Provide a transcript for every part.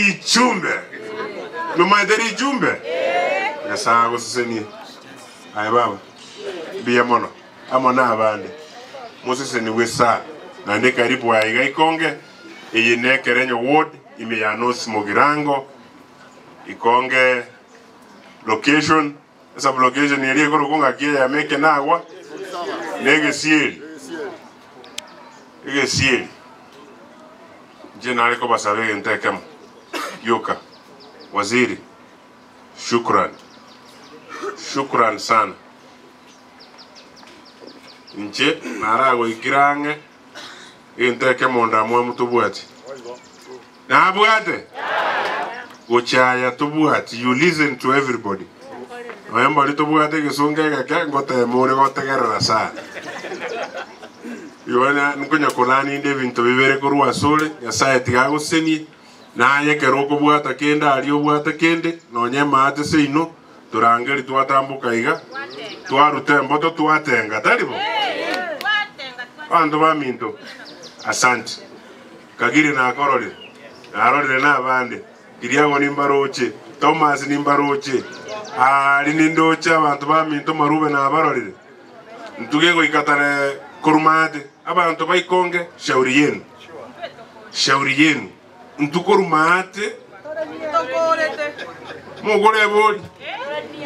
richumbe. Nomaete richumbe? Nyasae agosesenie. Aye baba, mbuya mono, amo nabande, mosesenigwe sana, naende karibu aiga ikonge, eye nekerenyo ward, ime ya North Mugirango, ikonge location, Esublocation eria ekorokwa ng'aki eyemo ekenagwa na egesieri. Egesieri. Inche nare kobasaba egento ekemo gioka. Waziri, shukran. Shukran sana. Inche naragoikire ang'e egento ekemo ndamwamu tobwati. Nabwate? Gochaya tobwati, you listen to everybody. Nonya mbari tobwate egesongo egeke, ngotema ore gotegerera sana. Igo na- nkonya korania inde ebinto bibere korwa asore, Nyasaye tiga agosesenie, naye ekero okobwata kende aria obwate kende, nonya emaate seino, torangeri twatamboka iga, twaruta emboto twatenga, tari bo? Abanto baminto, asante. Kagire nakororire, narorire nabande, Kiriago nimbaroche, Thomas nimbaroche, aari nindoche abanto baminto Marube nabarorire. Ntuge goika tare korwa maate, abanto baikonge, shauri yenu, shauri yenu, intwe korwa maate mokorebori,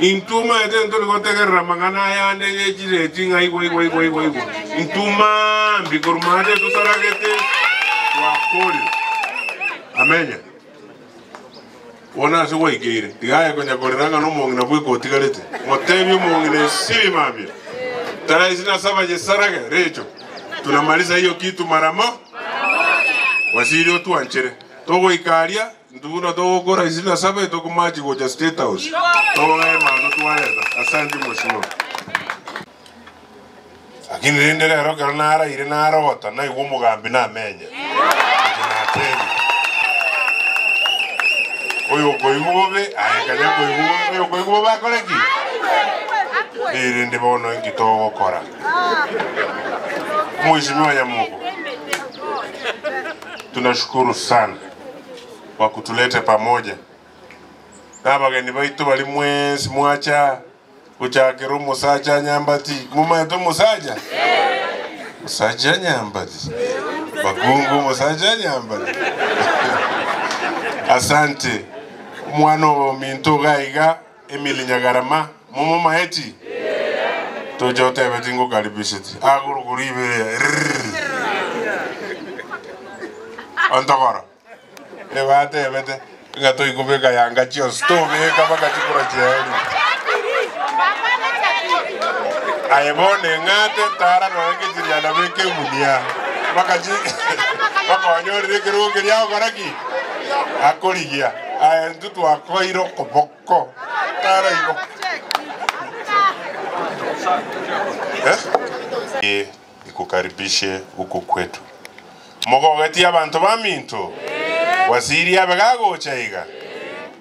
intwe omanyete ntori gotegerera amang'ana ayande ye chireti ng'a igwa igwa igwa igwa igwa, intwe maambia korwa maate totaragete twakorire. Amenya. Bono ase gwaikeire, tiga aye konya korera ng'a nomong'ina bweka otigarete. Motebie omong'ina esibi mambia, Tarehe ishirini na saba yesarage recho, tunamaliza hiyo kitu mara mo Waziri otwanchere. Togoika aria, intwe buna togokora ishirini na saba etokomachi gocha State House. Togoe emano twareta. Asante Mheshimiwa. Lakini rende rero ekero naraire narogota, naigwa omogambi namenye. Inche natebire, Oyokoigwa bobe, aye kanya koigwa bobe, oyokoigwa bobe akore ki? Erinde bono inki togokora? Mheshimiwa Nyamugo, tunashukuru sana kwa kutuleta pamoja na abageni baito baria mwensi mwacha Gochakera omosacha anyambati. Momaete omosacha? Omosacha anyambati. Bakungu omosacha anyambati. Asante. Omwana ominto iga iga Emily Nyagarama momomaeti? Tocha otebe tingokaribisheti. Agorokwa ribeya. Rrrr. Ontogoro. Ebatebete ng'a toikobeka yanga chionsi, tobeka mpaka chikura chiaerire. Aye bono eng'ate tara nonya ngechirianda beka egunia mpaka chi mpaka onyorire ekerogo keria agokora ki? Akorigia. Aye intwe twakoire okoboko tara igo. Eh? Ikukaribishe huku kwetu. Mogogetie abanto baminto? Waziri abe gagocha iga?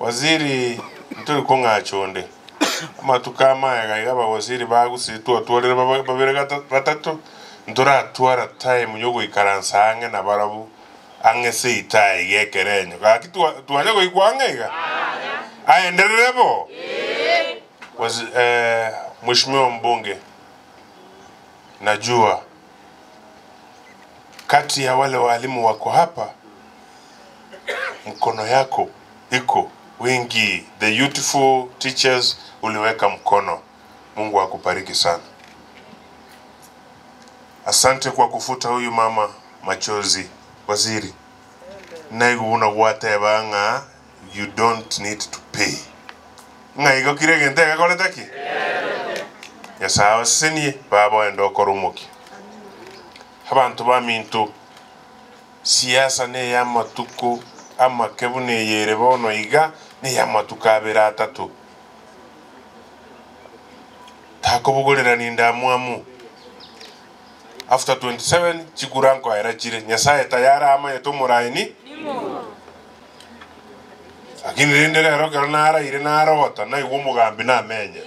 Waziri ntori kong'acha onde. Amatuko amaega iga abawaziri ba Gusii twatwarire babere batato, ntoratwara time yogoikaransa ang'e nabarabwo ang'e seito aye iga ekerenyo. Gaki twanya goikwa ang'e iga? Aenderere bo? Mheshimiwa mbunge, najua kati ya wale walimu wako hapa mkono yako iko wengi, the youthful teachers uliweka mkono. Mungu akubariki sana. Asante kwa kufuta huyu mama machozi. Waziri, naigwa buna gwateba ng'a you don't need to pay. Ng'a igo kire egento egekorete ki? Nyasae abasesenie, baba oende okore omokia. Abanto baminto, siasa ney'amatuko amake buna eye ere bono iga, ney'amatuko abere atato. Takobogorerania endamwamu. After 27 chikura nkoera chire. Nyasae tayari amanyete omoraini. Lakini rende rero ekero naraire narogota, naigwa omogambi namenye.